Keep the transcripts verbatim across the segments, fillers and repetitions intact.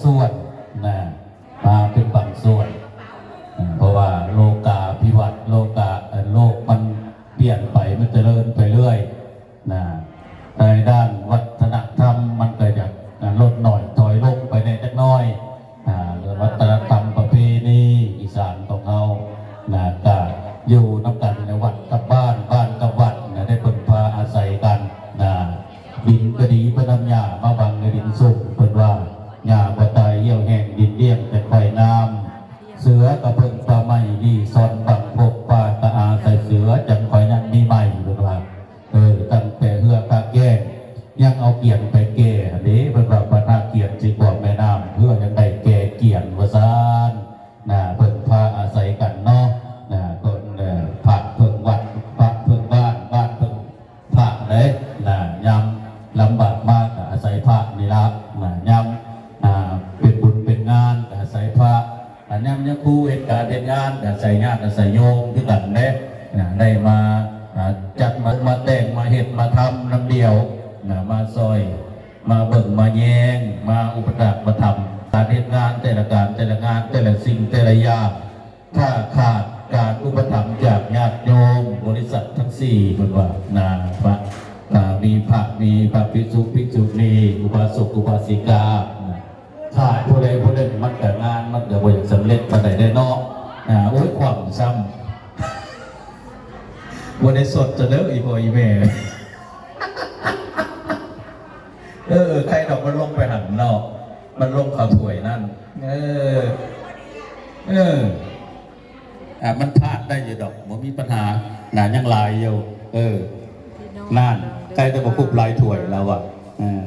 ส่วนนะ มาเป็นบางส่วนนะ เพราะว่าโลกาภิวัตน์ โลกา เอ่อ โลกมันเปลี่ยนไป มันเจริญไปเรื่อยนะ ในด้านวัฒนธรรมมันก็อยากนะ ลดน้อยถอยลงไปแน่จักหน่อยนะ วัฒนธรรมประเพณีอีสานของเฮานะ ก็อยู่นำกันในวัดกับบ้าน บ้านกับวัดนะ ได้พึ่งพาอาศัยกันนะ ดินก็ดีเพิ่นนำหญ้ามาบังในดินซุ่ม เพิ่นว่าหญ้าบ่ตายเหี่ยวแห้ง ดินเลี้ยงแต่ควายงาม เสือก็เพิ่งป่าไม้ดีซ่อนบังพวกป่า ก็อาศัยเสือจังค่อยยังมีไม้ เพิ่นว่า เออ ตั้งแต่เฮือคาแก้งยังเอาเกียนไปแก่หั้นเด้ เพิ่นว่าพระนาเกียนสิขวางแม่น้ำ เฮือยังได้แก่เกียนว่าซั่นนะ เพิ่งพาอาศัยกันเนาะนะ ก็ เอ่อ พระเพิ่งวัด พระเพิ่งบ้าน บ้านเพิ่ง พระเด้นะ ยามลำบากมากก็อาศัยพระนี่ละนะ ยาม อ่า เป็นบุญเป็นงานก็อาศัยพระ อันยามยามครูเฮ็ดการเฮ็ดงานก็อาศัยญาติอาศัยโยมคือกันเด้นะ ได้มา อ่า จัดมา มาแต่งมาเฮ็ดมาทำนำเดียวนะ มาซอย มาเบิ่งมาแยง มาอุปถัมภ์อุปถัมภ์การเฮ็ดงานแต่ละการแต่ละงานแต่ละสิ่งแต่ละอย่าง ถ้าขาดการอุปถัมภ์จากญาติโยมบริษัททั้งสี่ เพิ่นว่านะ พระ อ่า มีพระ มีพระภิกษุ ภิกษุณี อุบาสก อุบาสิกานะ ขาดผู้ใดผู้หนึ่งมันก็งานมันก็บ่อยากสำเร็จปานใดเด้เนาะ อ่า โอ้ย ความซ้ำ บ่ได้สดจะเด้ออีพ่ออีแม่ เออ ใครดอกมันลงไปหันเนาะ มันลงเข้าถ้วยนั่น เออ เออ อ่ะ มันพลาดได้อยู่ดอก บ่มีปัญหา นะ ยังหลายอยู่ เออ นั่น ใครจะมาคุบหลายถ้วยแล้วอะ เออ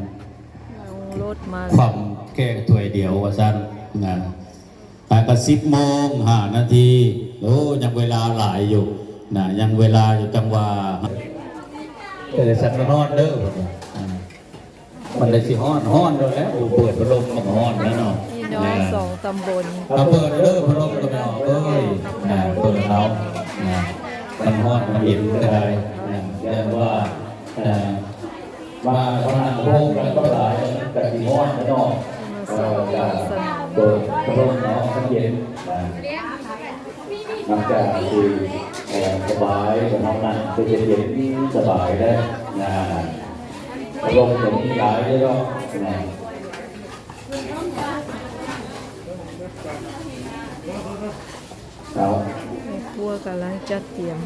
เอารถมา ความแก้ถ้วยเดียวว่าซั่น นะ อ่ะ ก็สิบโมงห้านาที โอ้ ยังเวลาหลายอยู่ นะ ยังเวลาอยู่ จังหวะ เออ สักนอนเด้อ อ่า มันได้สิฮ้อน ฮ้อนแล้วแหละ โอ้ เปิดพัดลมมันก็ฮ้อนแล้วเนาะ พี่น้อง อ่า สองตำบล เอาเปิดเด้อ พัดลมก็ไม่ออกเอ้ย อ่า เปิดเอา อ่า มันฮ้อน มันเย็นก็ได้ อ่า เรียกว่า อ่า มาพนังโฮมกันก็หลาย มันก็สิฮ้อนแล้วเนาะ เออ ก็เปิดพัดลมเนาะ มันเย็น อ่า มันก็สิ เอ่อ สบาย กับน้องนั่งก็จะเย็นสบายได้ นะ ลมก็มีหลายเลยเนาะ นะ เอา แม่ครัวกำลังจัดเตรียม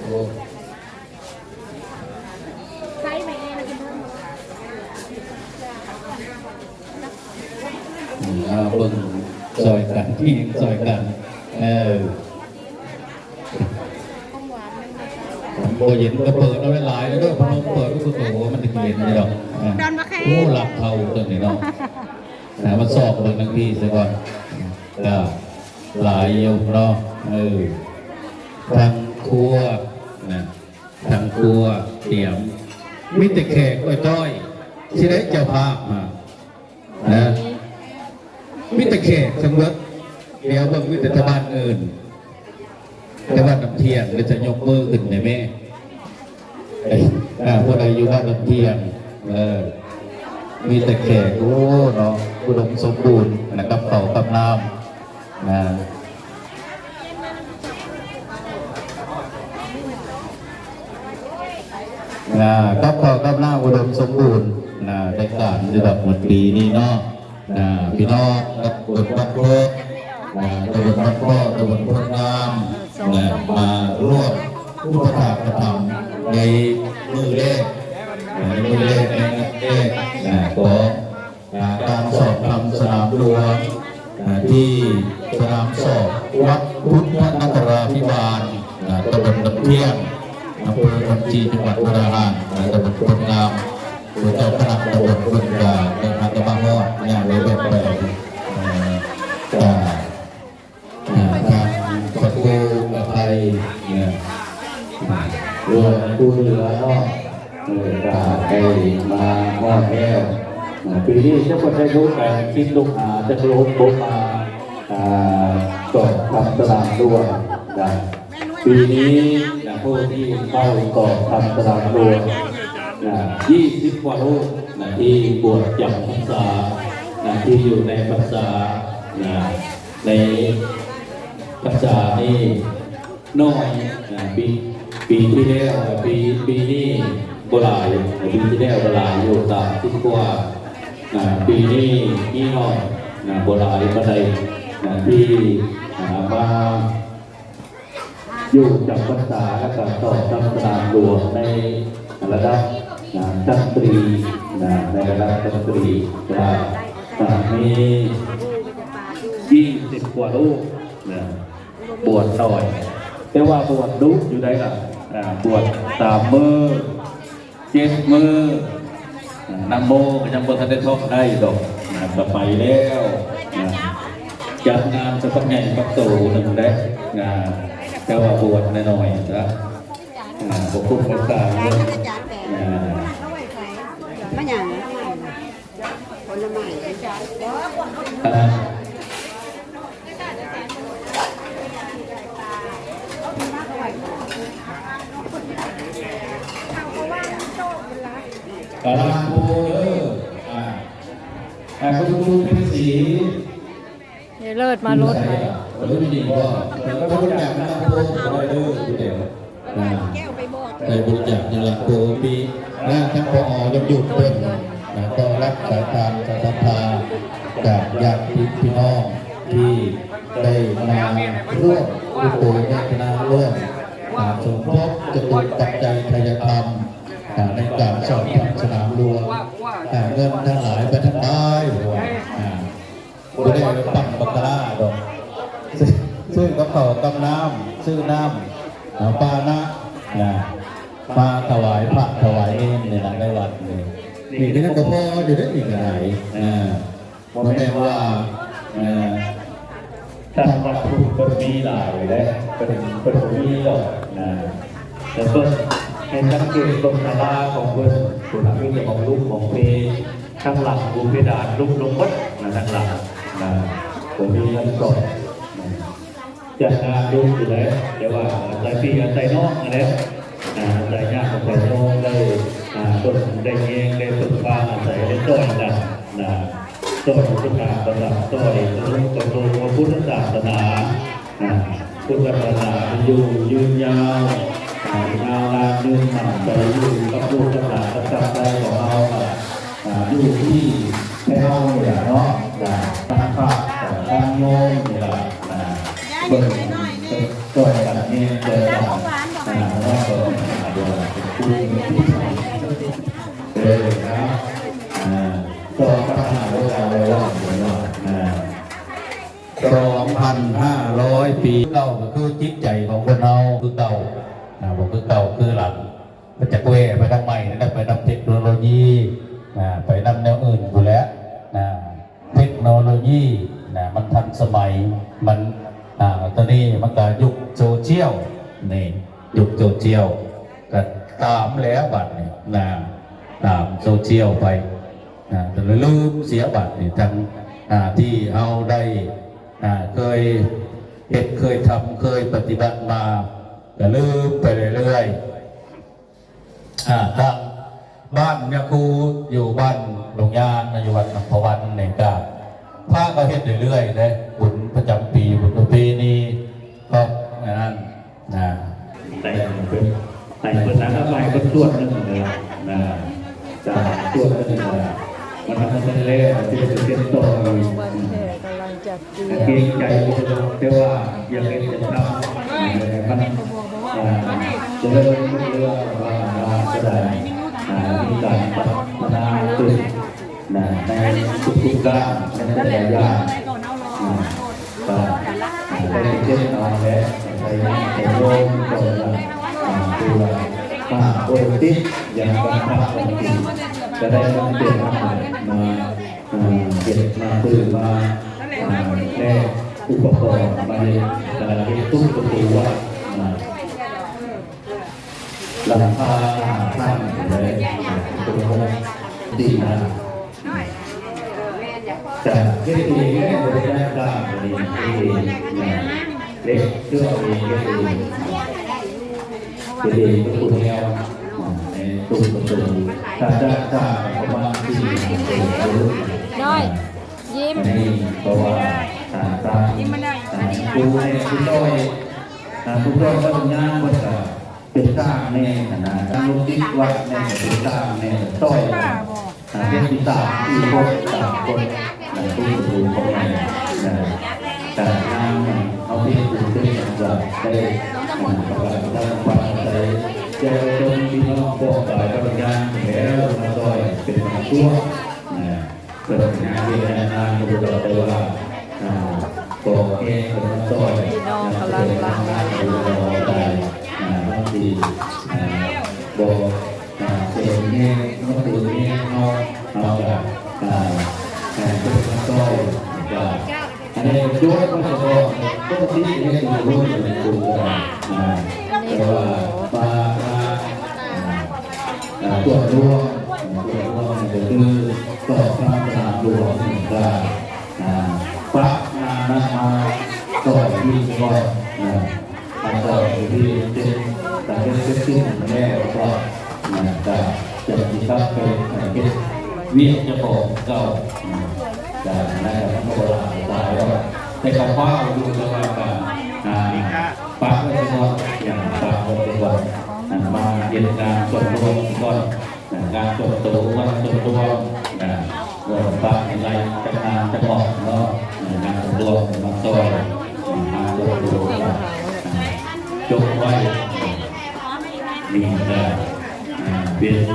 โอ้ เอาเบิ่งซอยกัน มีหยังซอยกัน เออ บ่เย็นก็เปิดเอาหลายๆเด้อ พัดลมเปิดก็คือโตมันจะเย็นอยู่ดอก อ่ะ ดอนมะแข โอ้ หลับเท่าตัวนี้เนาะ อ่ะ มาซอกเบิ่งทั้งพี่ซะก่อน ก็หลายอยู่เนาะ เออ ทางครัวนะ ทางครัวเตรียม มีแต่แขกอ้อยต้อย สิได้เจ้าภาพมา นะ มีแต่แขกทั้งหมด เดี๋ยวเบิ่งมีแต่ชาวบ้านอื่น แต่ว่าน้ำเที่ยงเดี๋ยวจะยกมือขึ้นให้แม่ เอ้ย อ่า ผู้ใดอยู่บ้านน้ำเที่ยง เออ มีแต่แขก โอ้ เนาะ อุดมสมบูรณ์นะครับ ข้าวกับน้ำ นะ นะ กับข้าวกับน้ำอุดมสมบูรณ์ นะ ในการระดับหมดปีนี้เนาะ นะ พี่น้องตำบลบ้านโพ นะ ตำบลบ้านโพ ตำบลโพนงาม นะ มาร่วมอุปถัมภ์อุปถัมภ์ในมื้อแรก นะ ในมื้อแรก ในงานแรก นะ ของ อ่า การสอบธรรมสนามหลวง อ่า ที่สนามสอบวัดพุทธนคราภิบาล อ่า ตำบลน้ำเที่ยง อำเภอคำจี จังหวัดมุกดาหาร อ่า ตำบลโพนงาม โดยเจ้าคณะตำบลเพิ่นก็เดินทางมาฮอด ย่างเลยแบบไป อ่า อ่า อ่า ทางพระครูอภัย เนี่ย หลวงปู่เหลือเนาะ เออ ก็ได้มาฮอดแล้ว อ่า ปีนี้เจ้าก็ได้รู้การคิดลูกหาจะลบบ่มา อ่า สอบธรรมสนามหลวงนะ ปีนี้นะ ผู้ที่เข้าสอบธรรมสนามหลวงนะ ยี่สิบกว่ารูปนะ ที่บวชจำพรรษานะ ที่อยู่ในพรรษานะ ในพรรษานี่น้อยนะ ปี ปีที่แล้วนะ ปี ปีนี้บ่หลายนะ ปีที่แล้วบ่หลาย อยู่สามสิบกว่านะ ปีนี้มีน้อยนะ บ่หลายปานใดนะ ที่นะ มาอยู่จำพรรษา แล้วก็สอบธรรมสนามหลวงในระดับนะ ชั้นตรีนะ ในระดับชั้นตรี ก็นะ มียี่สิบกว่ารูปนะ บวชน้อย แต่ว่าบวชดุอยู่ได้ล่ะ อ่า บวชสามมื้อ เจ็ดมื้อ อ่า นางโมก็ยังบ่ทันได้ท่องได้ดอก อ่า ก็ไปแล้ว อ่า จัดงานสะพักใหญ่ปักโตหนึ่งได้ อ่า แต่ว่าบวชน้อยๆ ซะ อ่า บ่คุ้มบ่ค่าเงิน อ่า มาหยัง ผลไม้ อ่า กะลาโพเด้อ อ่า อ่า คุณครูเป็นสี ยายเลิศมาลดไป หรือมีบ่ แล้วก็บริจาคน้ำโพก็ได้เด้อทีเดียว อ่า ไปบริจาคน้ำโพปีหน้าทั้ง ผอ ยังหยุดเพิ่นนะ ก็รับสายทานสายศรัทธาจากญาติพี่น้องที่ได้มาร่วมอุปโภคนาร่วม อ่า สมทบจตุปัจจัยไทยธรรม อ่า ในการสอบธรรมสนามหลวง อ่า เงินทั้งหลายไปทั้งหลาย อ่า บ่ได้ไปปั่นบาคาร่าดอก ซื้อ ซื้อกับข้าวกับน้ำ ซื้อน้ำ อ่า ปานะ นะ มาถวายพระถวายเนรนี่ล่ะ ในวัดนี่ นี่ก็ยังก็พออยู่เด้อ นี่ก็ได้ อ่า บ่แม่นว่า เอ่อ ทางวัดพุทธเพิ่นมีหลายเด้ เพิ่น เพิ่นบ่มีดอกนะ แต่เพิ่นให้สังเกตเบิ่งศาลาของเพิ่น ผู้หลังมีแต่ของลูกของเพ ทั้งหลังบูเพดานลุกลงหมดนะ ทั้งหลังนะ บ่มีเงินสดนะ จัดงานอยู่อยู่แล้ว แต่ว่าอาศัยพี่อาศัยน้องนั่นแหละ อ่า อาศัยญาติอาศัยน้องได้ อ่า เพิ่นได้แยงได้เพิ่งพาอาศัยได้ช่วยกันนะ ช่วยพุทธศาสนา ช่วยพระพุทธศาสนา อ่า พุทธศาสนาอยู่ยืนยาว อ่า ยาวนานยืนมั่นใจอยู่กับลูกกับหลานกับชาวไทยของเรา อ่า อ่า อยู่ที่ให้เฮานี่แหละเนาะ อ่า ทั้งพระ ทั้งโยมนี่แหละ อ่า เบิ่ง ช่วยกันนี่ ช่วยกัน อ่า แล้วก็ อ่า เดี๋ยว เออ นะ อ่า ก็พัฒนาด้วยกันเลยว่า อ่า สองพันห้าร้อย ปีเก่าก็คือจิตใจของคนเฮาคือเก่า อ่า บ่คือเก่าคือหลัง มันจะแกว่งไปทางใหม่นะ ไปนำเทคโนโลยี อ่า ไปนำแนวอื่นพู้นแหละ อ่า เทคโนโลยี นะ มันทันสมัย มัน อ่า ตอนนี้มันก็ยุคโซเชียล นี่ ยุคโซเชียล ก็ตามแล้วบัดนี้ นะ ตามโซเชียลไป นะ แต่ลืมเสียบัดนี้ ทั้ง อ่า ที่เฮาได้ อ่า เคยเฮ็ด เคยทำ เคยปฏิบัติมา ก็ลืมไปเรื่อยๆ อ่า ทางบ้านยาคูอยู่บ้านดงยางนะ อยู่วัดนำพะวันนี่ก็ พระก็เฮ็ดเรื่อยๆ เด้ บุญประจำปี บุญประเพณี ก็อันนั้น นะ แต่งเป็น แต่งเป็นนั้นก็ไปเป็นส่วนหนึ่งเลยนะ จากส่วนหนึ่งเลย มันทำให้แรกที่จะเป็นต้น วันแห่กำลังจัดเตรียม เกรงใจแต่ว่าอยากเป็นจะทำมัน อ่า เจริญรุ่งเรือง ว่า ว่าก็ได้ อ่า มีการพัฒนาขึ้น นะ ในทุกๆด้าน ในแต่ละอย่าง อ่า ก็ อ่า ได้เช่นเอาและใช้ใช้โยม ก็ อ่า ตัว อ่า โอติส อย่างการพัฒนา ก็ได้ตั้งใจมา มา อ่า เก็บมาซื้อมา อ่า แลกอุปกรณ์มาเฮ็ด อ่า เฮ็ดตู้ประตูวัด อ่า หลังคาห้าชั้นเลย อ่า ประตูวัด ดีนะ แต่ เฮ็ดเองเนี่ย บ่ได้จ้างจ้าง อันนี้เฮ็ดเองนะ เล็กเสื้อเอง เฮ็ดเอง เฮ็ดเองทุกคนแล้ว อ่า ในตู้ประตู ถ้าจ้างจ้างประมาณสี่ห้าคน ได้ ยิ้ม อันนี้เพราะว่า อ่า ตาม อ่า ครูเนี่ย ครูต้อย อ่า ครูต้อยก็ทำงานบริษัท เป็นจ้างแน่นะ ทางลูกศิษย์วัดแน่ เป็นจ้างแน่ ต้อยนะ อ่า เป็นที่สามที่หก สามคนนะ ผู้สูงของแม่นะ แต่งานเนี่ย เอาที่สูงเป็นสังกัดได้ อ่า ประกาศตั้งความใจ เจ้าจนพี่น้องพวกฝ่ายพระญาณแล้วมาต้อยเป็นบางช่วงนะ เพิ่นงานเวียนงานงานก็บ่ดอกแต่ว่า อ่า ก็แค่เพิ่นมาต้อย พี่น้องกำลังหลั่งไหล อ่า บางที อ่า บ่ อ่า เสียงแห้ง มันตัวแห้งเฮา เฮาก็ อ่า ให้เพิ่นมาต้อย ก็ อันนี้โดยเฉพาะปกติเนี่ยจะรู้อยู่ในกลุ่มก็ได้ อ่า แต่ว่ามา มา อ่า ส่วนรวม ส่วนรวมเนี่ยก็คือ สอบทางสนามหลวงนี่ก็ อ่า ปะมานะมาต่อที่ก่อนนะ มาต่อที่เจ็ด แต่เป็นเจ็ดที่หนึ่งแน่แล้วก็นะ ก็จะมีครับเป็นเจ็ดเวียกเจ้าของเก่านะ ก็นะครับ มันก็หลายหลายแล้ว แต่เขาฟ้าวอยู่แต่ว่าก็ อ่า ปะไว้ก่อน อย่างปะไว้ก่อน อ่า มาเฮ็ดงานส่วนรวมก่อน งานส่วนตัว งานส่วนตัว อ่า งานพระในไร่จัดงานจัดหมอกเนาะ งานส่วนตัว มาซอย งานส่วนตัว อ่า จบไว้ นี่ก็ อ่า เป็น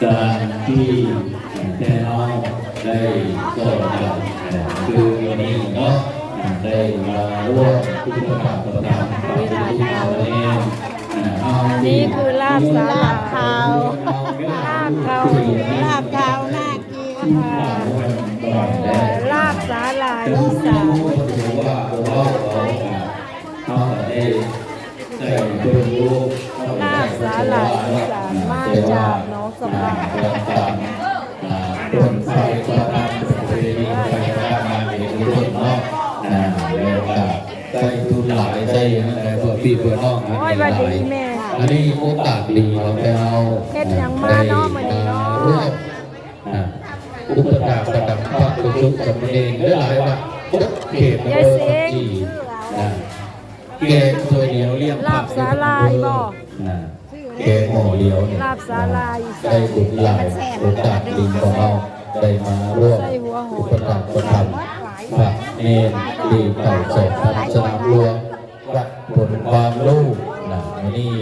การที่แม่น้องได้สอนกัน อ่า คือวันนี้เนาะ อ่า ได้มาร่วมทุกประการประการ นี่คือลาบสาหร่าย ลาบขาว ลาบขาว ลาบขาวน่ากิน ค่ะ ลาบสาหร่ายอีสาน ลาบสาหร่ายอีสานมาจากหนองสำราญ อ่า ต้นไฟประทานประเพณีไฟประทานงานเองทุกคนเนาะ อ่า แล้วก็ได้ทุนหลาย ได้อะไรเพื่อพี่เพื่อน้องนะ โอ้ย หลาย ว่าดีแม่ อันนี้โอกาสดีของเรา เฮ็ดหยังมาเนาะมื้อนี้เนาะ ได้มาร่วม อ่า อุปถากประดับพระภิกษุสามเณรหลายๆวัด ทุกเขตอำเภอ ยายสิงห์ สักทีนะ แกงถ้วยเดียวเลี้ยงพระ ลาบสาหร่ายบ่ นะ แกงหม้อเดียวเนี่ย ลาบสาหร่าย ได้บุญหลาย โอกาสดีของเรา ได้มาร่วม ใส่หัวหอม อุปถากประทับพระเณร ที่เก่าสอบธรรมสนามหลวง วัดผลบางลูกนะ อันนี้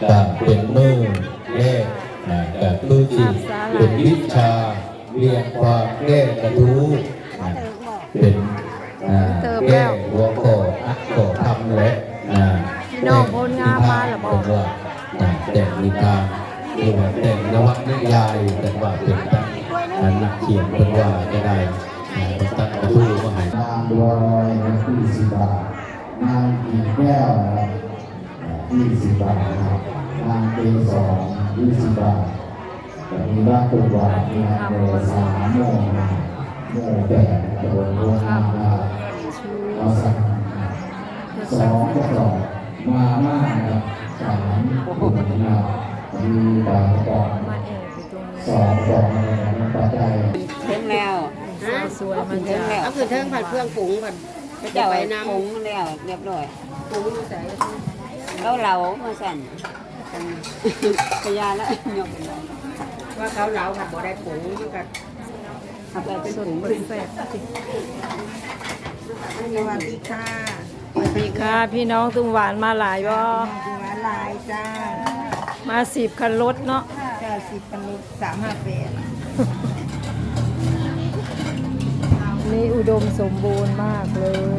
ก็เป็นมื้อแรกนะ ก็คือที่เป็นวิชาเรียงความแก้กระทู้นะ เป็น อ่า เติมแล้ว แก้หัวข้ออักข้อธรรมและ อ่า พี่น้องโอนงานมาแล้วบอก แต่งนิทานเพิ่นว่า อ่า แต่งนิทาน หรือว่าแต่งนวนิยาย แต่ว่าเป็นตั้ง อ่า นักเขียนเพิ่นว่าจะได้ อ่า ตั้งกระทู้มาให้ นางบัวลอยนะ ยี่สิบบาท นางกิ่งแก้วนะครับ อ่า ยี่สิบบาทนะครับ นางเกสร ยี่สิบบาท จะมีวัตถุบาทนะครับ โมสาม โมห้า โมแปด ตำบลโพธิ์งามนะครับ เอาสั่ง สองกระสอบ มาม่านะครับ สามถุงนะครับ มีปลากระป๋อง สองกระป๋องนะครับ น้ำปลาไก่ ถึงแล้ว สาวสวยมาจาก เอาขึ้นเทิงผัดเครื่องปรุงก่อน เขาเจ้า ไปนำ ปรุงแล้วเรียบร้อย ปรุงอยู่ไส เขาเหลามาสั่น พยาแล้วยกไปเลย ว่าเขาเหลาผัดบ่ได้ปรุง มันก็เอาไปเป็นปรุง แซ่บ สวัสดีค่ะ สวัสดีค่ะ พี่น้องตุ้มหวานมาหลายบ่ มาหลายจ้า มาสิบคันรถเนาะ จ้า สิบคันรถ สามห้าแปด นี่อุดมสมบูรณ์มากเลย